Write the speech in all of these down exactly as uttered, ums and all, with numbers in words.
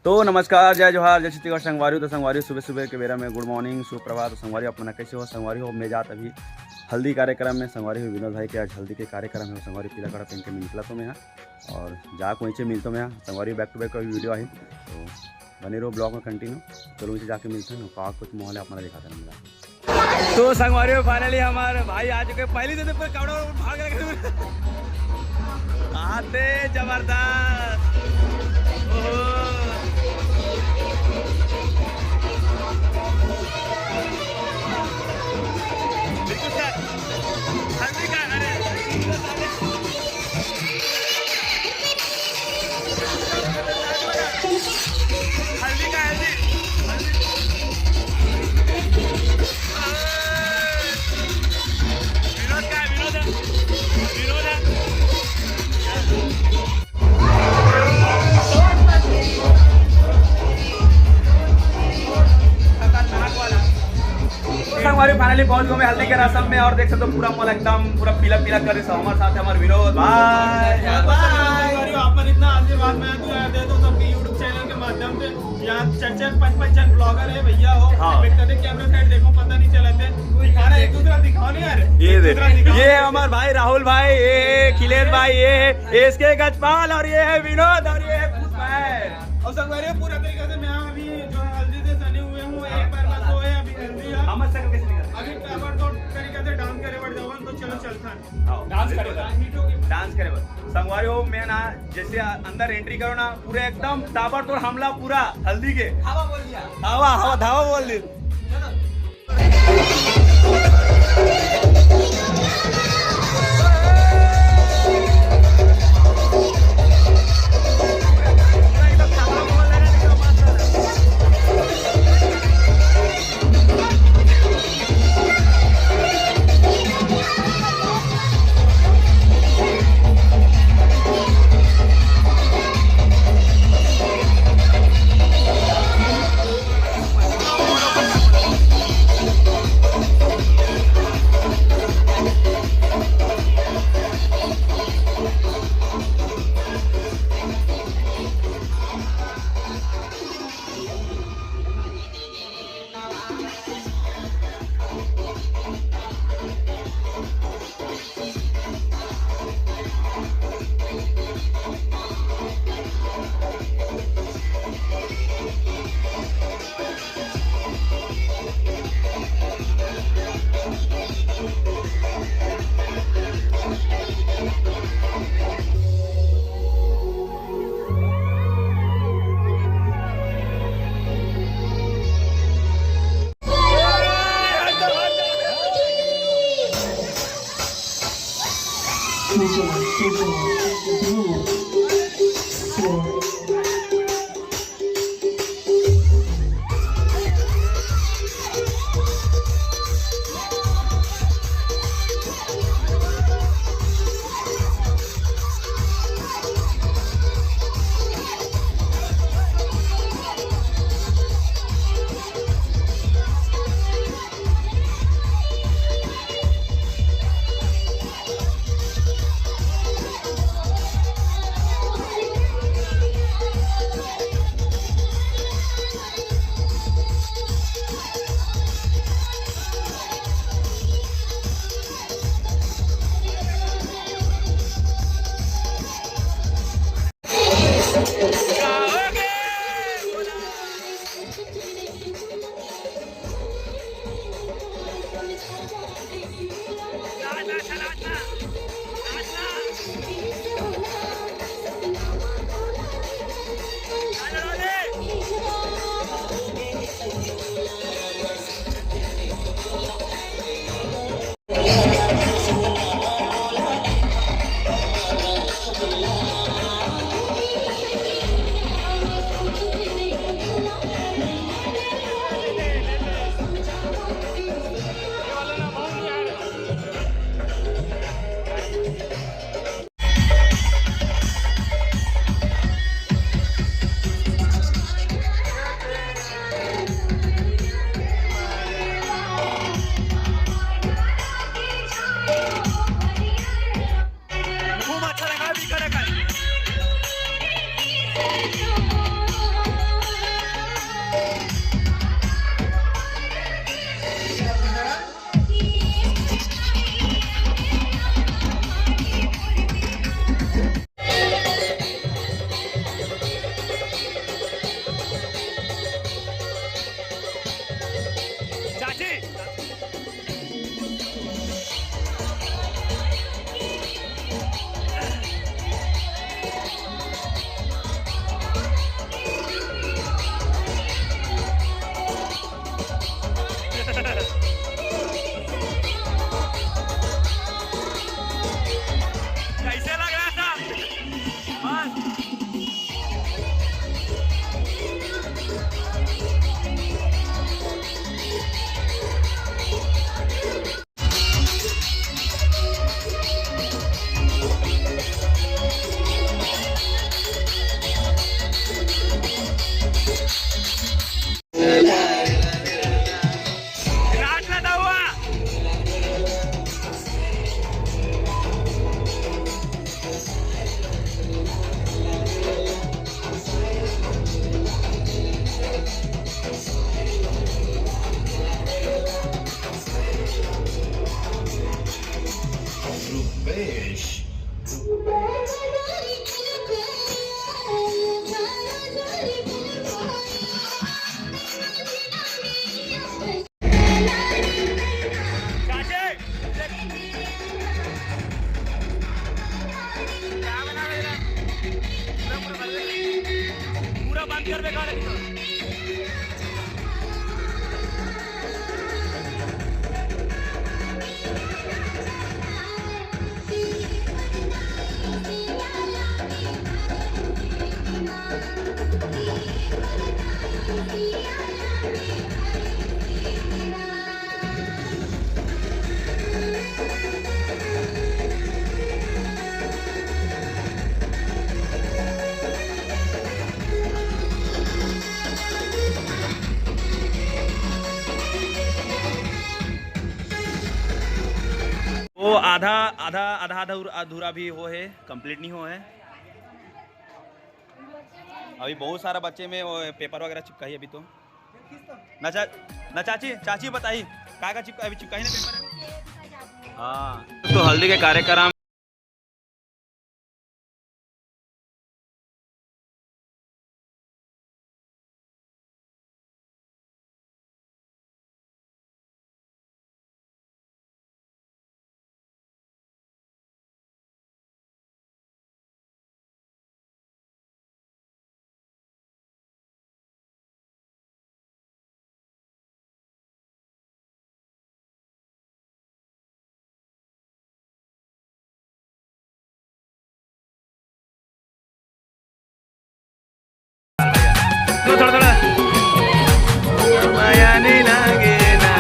तो नमस्कार, जय जोहार, जय छत्तीसगढ़ संगवारी हो। तो संगवारी हो, सुबह सुबह के बेरा में गुड मॉर्निंग, सुप्रभात। तो संगवारी हो, आप मन कैसे हो? संगवारी हो, मैं जात अभी हल्दी कार्यक्रम में। संगवारी हो, विनोद भाई के आज हल्दी के कार्यक्रम है। संगवारी पीला कपड़ा पहन के मैं निकला तो मैं यहाँ और जा कोई से मिलता मैं यहाँ। संगवारी हो, बैक टू बैक अभी वीडियो आई, तो बने रहो ब्लॉग में कंटिन्यू। चलो, इसे जाके मिलते हैं, का कुछ माहौल है, आप मन दिखाता रहूँगा। तो संगवारी हो, फाइनली हमारे भाई आ चुके हैं। पहली से तो पूरे कपड़ा वपड़ा फाड़ के रखे हुए। आते जबरदस्त। ओहो। बिल्कुल सर। हल्दी का, अरे। हल्दी का, हल्दी। हल्दी। विनोद का है, विनोद है। विनोद है। खतरनाक वाला। संगवारी, फाइनली पहुंच गए हल्दी के रसम में और देख सकते हो पूरा माहौल एकदम पूरा पीला पीला कर रही है। हमारे साथ है हमारे विनोद भाई। भाई, आप पर इतना आशीर्वाद मैं तो यार दे दो सबके YouTube चैनल के माध्यम से। यहाँ चार चार पाँच पाँच जन ब्लॉगर है भैया हो। हाँ। बैठ कर कैमरा साइड देखो, पता नहीं चला थे। दिखा रहा है, एक दूसरा दिखाओ नहीं यार। ये एक दे, दूसरा दिखाओ। ये है हमारे भाई राहुल भाई, ये है खिलेश भाई, ये है एसके गजपाल और ये है विनोद और ये है खुश भाई। और संगवारी पूरा तरीके से मैं अभी जो है हल्दी से सनी हुए हूँ। एक बार बस वो है, अभी हल्दी है। हम अच्छा करके चलेगा। अभी ताबड़तोड़ तरीके से डांस करे बढ़ जाओ, तो चलो चलता है। हाँ, डांस करे बिल्कुल। डांस करे बस। संगवारी हो, मैं ना जैसे अंदर एंट्री करो ना, पूरे एकदम ताबड़तोड़ हमला पूरा हल्दी के। हवा बोल दिया। हवा, हवा, धावा बोल दी। चलो। वो आधा आधा आधा आधा अधूरा भी हो है, कंप्लीट नहीं हो है। अभी बहुत सारा बच्चे में वो पेपर वगैरह चिपकाई अभी तो। ना चा, ना चाची, चाची बताई, का का चिपका, अभी चिपकाई ना पेपर। हाँ, तो हल्दी के कार्यक्रम। थोड़ा थोड़ा। माया नहीं लागे ना।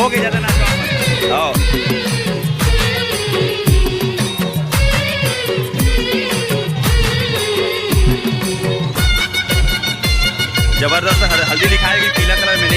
ओके, ज्यादा नाचो। आओ। जबरदस्त हर-, हल्दी दिखाएगी पीला कलर में।